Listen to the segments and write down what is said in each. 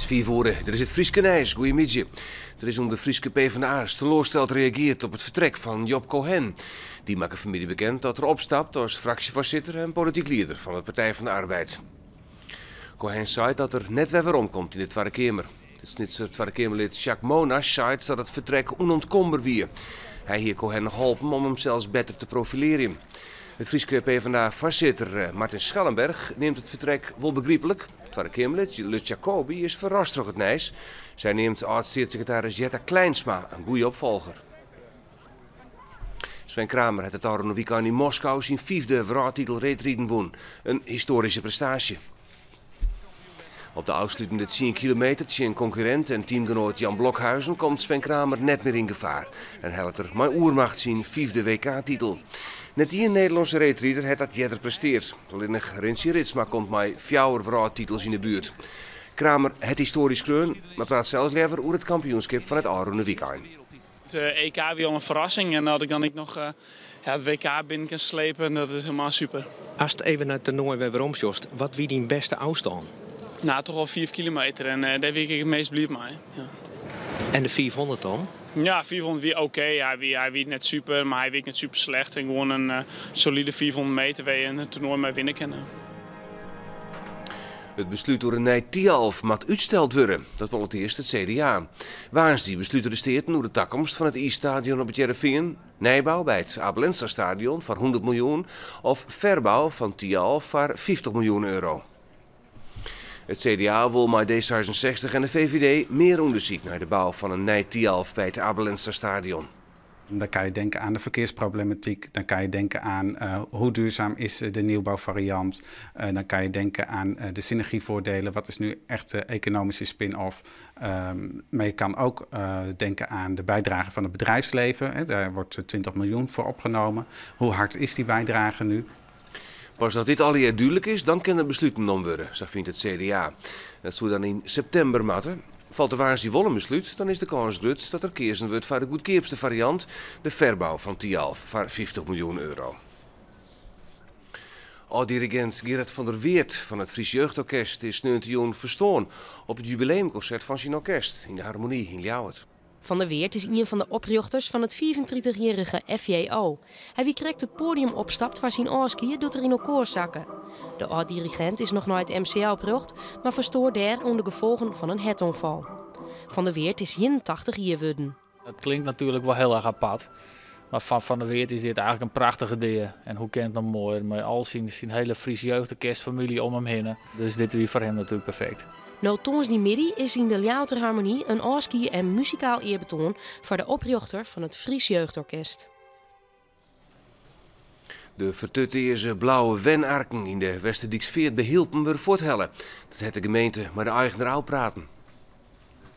It is 5 oere, dit is it Fryske nijs. Goeiemiddei. Der is ûnder Fryske PvdA'ers teloarsteld reageard op it fertrek fan Job Cohen. Dy makke fanmiddei bekend dat er opstapt as fraksjefoarsitter en polityk lieder fan de Partij van de Arbeid. Cohen seit dat er net wer weromkomt yn de Twadde Keamer. It Snitser Twadde Keamerlid Jacques Monasch seit dat it fertrek ûnûntkomber wie. Hy hie Cohen holpen om himsels better te profilearjen. It Fryske PvdA-foarsitter Martin Schellenberg nimt it fertrek wol begryplik. Twadde Keamerlid Lutz Jacobi is ferrast troch it nijs. Sy neamt âld-steatssekretaris Jetta Klijnsma in goede opfolger. Sven Kramer hat it ôfrûne wykein yn Moskou syn fyfde wrâldtitel reedriden wûn. In histoaryske prestaasje. Op de ôfslutende 10 kilometer tsjin konkurrint en teamgenoat Jan Blokhuijsen komt Sven Kramer net mear yn gefaar en hellet er mei oermacht syn fyfde WK-titel. Net ien Nederlânske reedrider hat dat earder presteard. Allinnich Rintje Ritsma komt mei fjouwer wrâldtitels yn 'e buert. Kramer hat histoarje skreaun, mar praat sels leaver oer it kampioenskip fan it ôfrûne wykein. It EK wie al in ferrassing en dat ik dan ek noch ja, it WK binnen kin slepe, dat is hielendal super. Ast even nei it toernoai wer weromsjochst, wat wie dyn bêste ôfstân? No, toch wol 5 kilometer en dêr wie ik it meast bliid mei. Ja. En de 500 dan? Ja, 500 wie oké. Hy wie net super, mar hy wie ek net super slecht. En gewoan in solide 500 meter wêr't je in toernoai mei winne kinne. It beslút oer in nij Thialf moat útsteld wurde. Dat wol it earst it CDA. Woansdei beslute de Steaten oer de takomst fan it iisstadion op It Hearrenfean. Nijbou by it Abe Lenstra Stadion foar 100 miljoen of ferbou fan Thialf foar 50 miljoen euro. It CDA wol mei D66 en de VVD mear ûndersyk nei de bou fan in nij Thialf by it Abe Lenstra Stadion. Dan kan je denken aan de verkeersproblematiek. Dan kan je denken aan hoe duurzaam is de nieuwbouwvariant. Dan kan je denken aan de synergievoordelen. Wat is nu echt de economische spin-off? Maar je kan ook denken aan de bijdrage van het bedrijfsleven. Hè, daar wordt 20 miljoen voor opgenomen. Hoe hard is die bijdrage nu? Pas as dit allegear dúdlik is, dan kin der besluten nommen wurde, sa fynt it CDA. Dat soe dan yn septimber moatte. Falt der woansdei wol in beslút, dan is de kâns grut dat der keazen wurdt foar de goedkeapste fariant, de ferbou fan Thialf foar 50 miljoen euro. Ald-dirigint Gerard van der Weerd fan it Fries Jeugdorkest is sneontejûn ferstoarn op it jubileumkonsert fan syn orkest yn de Harmonie yn Ljouwert. Van der Weerd is ien fan de oprjochters fan it 35-jierrige FJO. Hy wie krekt it poadium opstapt foar syn ôfskie doe't er yn elkoar sakke. De âld-dirigint is noch nei it MCL brocht, mar ferstoar dêr oan de gefolgen fan in hertoanfal. Van der Weerd is 81 jier wurden. Dat klinkt natuerlik wol hiel erch apart. Mar foar Van der Weerd is dit eigentlik in prachtige dea. En hoe kin it no moaier mei al syn, syn hiele Fries Jeugdorkestfamylje om him hinne. Dus dit wie foar him natuerlik perfekt. No tongersdeimiddei is yn de Ljouwerter Harmonie in ôfskie en muzikaal earbetoan foar de oprjochter fan it Fries Jeugdorkest. De fertutearze blauwe wenarken yn de Westerdyksfeart by Hylpen wurde fuorthelle. Dat hat de gemeente mei de eigener ôfpraten.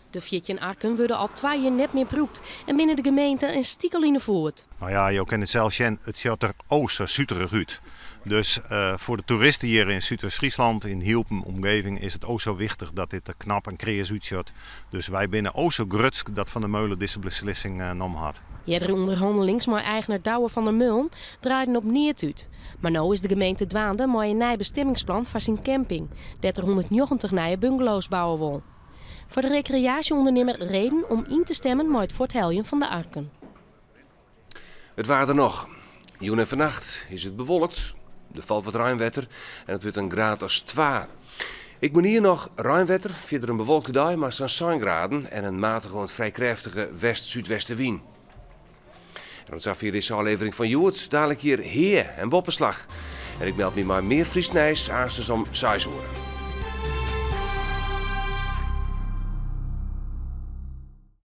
De 14 arken wurde al 2 jier net mear brûkt en binne de gemeente in stikel yn 'e foet. No ja, jo kinne it sels sjen, it sjocht der o sa suterich út. Dus foar de toeristen hjir yn Súdwest-Fryslân, yn Hylpen omgeving, is it o sa wichtich dat dit der knap en kreas útsjocht. Dus wy binne o sa grutsk dat Van der Meulen dizze beslissing nommen hat. Eardere ûnderhannelings mei eigener Douwe van der Meulen draaiden op neat út. Mar no is de gemeente dwaande mei in nij bestimmingsplan foar syn camping, dêr't er 190 nije bungalows bouwe wol. Foar de rekreaasje-ûndernimmer reden om yn te stimmen mei it fuortheljen fan de arken. It waar der noch. Jûn en fannacht is it bewolkt, der falt wat reinwetter en it wurdt in graad as 2. Ek moarnier noch reinwetter, fierder in bewolkte dei mei sa'n 7 graden en in matige oant frij krêftige west-súdwestewyn. En oant safier dizze ôflevering fan Hjoed. Dalik hjir Hea en Boppeslach. En ik meld my mei mear Frysk nijs aanstens om 6 oere.